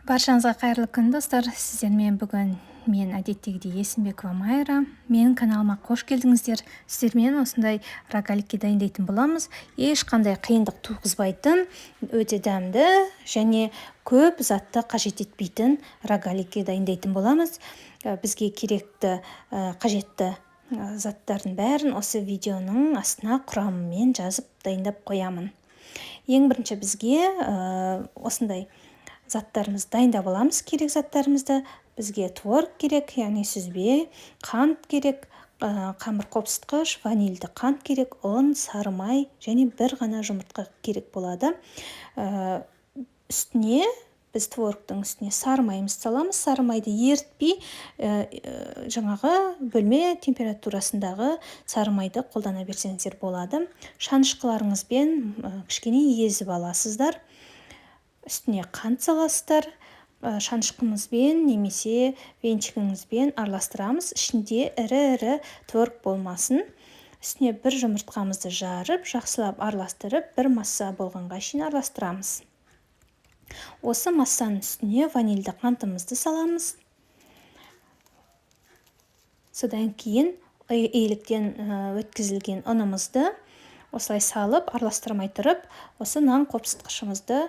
Баршаңызға қайырлы күн, достар! Сіздермен бүгін мен, әдеттегідей, Есімбекова Майра. Менің каналыма қош келдіңіздер! Сіздермен осындай рогаликке дайындайтын боламыз. Ешқандай қиындық туғызбайтын, өте дәмді және көп затты қажет етпейтін рогаликке дайындайтын боламыз. Бізге керекті, қажетті заттардың бәрін осы видеоның астына құрамымен жазып, дайындап қоямын. Ең бірінші бізге осындай заттарымызды дайындап аламыз. Керек заттарымызды: бізге творог керек, яғни сүзбе, қант керек, қамыр қопсытқыш, ванильді қант керек, ұн, сары май және бір ғана жұмыртқа керек болады. Үстіне біз творогтың үстіне сары майымызды саламыз. Сары майды ерітпей, жаңағы бөлме температурасындағы сары майды қолдана берсеңіздер болады. Шанышқыларыңызбен кішкене езіп аласыздар. Үстіне қант саласыздар. Шанышқымызбен немесе венчигіңізбен араластырамыз, ішінде ірі-ірі творог болмасын. Үстіне бір жұмыртқамызды жарып, жақсылап араластырып, бір масса болғанға шейін араластырамыз. Осы массаның үстіне ванильді қантымызды саламыз. Содан кейін електен өткізілген ұнымызды осылай салып, араластырмай тұрып, осы нан қопсытқышымызды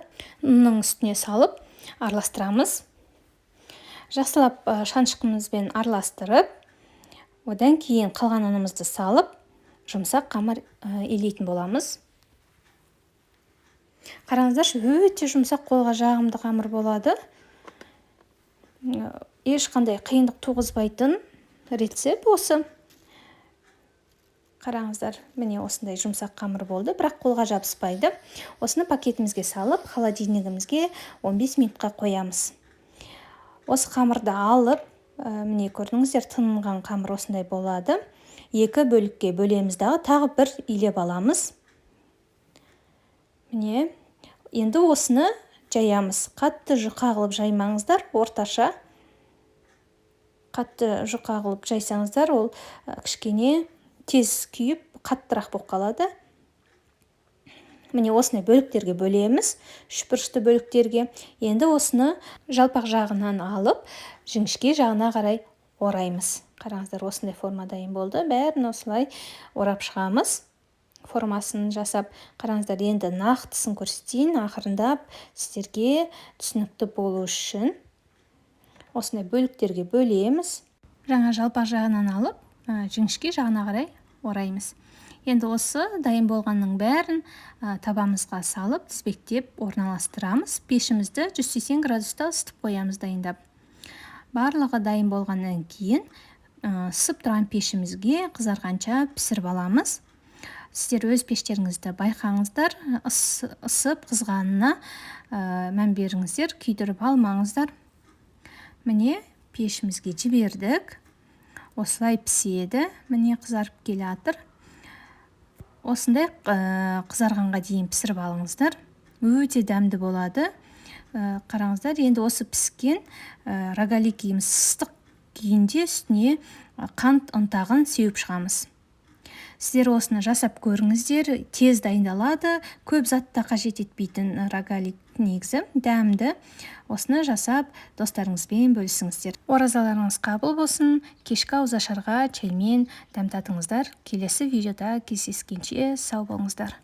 ұнның үстіне салып араластырамыз. Жақсылап шанышқымызбен араластырып, одан кейін қалған ұнымызды салып, жұмсақ қамыр илейтін боламыз. Қараңыздаршы, өте жұмсақ, қолға жағымды қамыр болады. Ешқандай қиындық туғызбайтын рецепт осы. Қараңыздар, міне, осындай жұмсақ қамыр болды, бірақ қолға жабыспайды. Осыны пакетімізге салып, холодильнигімізге 15 минутқа қоямыз. Осы қамырды алып, міне, көрдіңіздер, тынған қамыр осындай болады. Екі бөлікке бөлеміз дағы, тағы бір илеп аламыз. Міне, енді осыны жаямыз. Қатты жұқа қылып жаймаңыздар, орташа. Қатты жұқа қылып жайсаңыздар, ол кішкене тез күйіп, қаттырақ болып қалады. Міне, осындай бөліктерге бөлеміз, үшбұрышты бөліктерге. Енді осыны жалпақ жағынан алып, жіңішке жағына қарай ораймыз. Қараңыздар, осындай форма дайын болды. Бәрін осылай орап шығамыз, формасын жасап. Қараңыздар, енді нақтысын көрсетейін ақырындап, сіздерге түсінікті болу үшін. Осындай бөліктерге бөлеміз. Жаңа жалпақ жағынан алып, жіңішке жағына қарай ораймыз. Енді осы дайын болғанның бәрін табамызға салып, тізбектеп орналастырамыз. Пешімізді 180 градуста ысытып қоямыз дайындап. Барлығы дайын болғаннан кейін ысып тұрған пешімізге қызарғанша пісіріп аламыз. Сіздер өз пештеріңізді байқаңыздар, ысып қызғанына мән беріңіздер, күйдіріп алмаңыздар. Міне, пешімізге жібердік, осылай піседі. Міне, қызарып келе жатыр. Осындай қызарғанға дейін пісіріп алыңыздар, өте дәмді болады. Қараңыздар, енді осы піскен рогаликіміз ыстық күйінде үстіне қант ұнтағын сеуіп шығамыз. Сіздер осыны жасап көріңіздер, тез дайындалады, көп зат та қажет етпейтін рогалик негізі дәмді. Осыны жасап, достарыңызбен бөлісіңіздер. Оразаларыңыз қабыл болсын! Кешкі ауызашарға чаймен дәм татыңыздар. Келесі видеода кездескенше сау болыңыздар!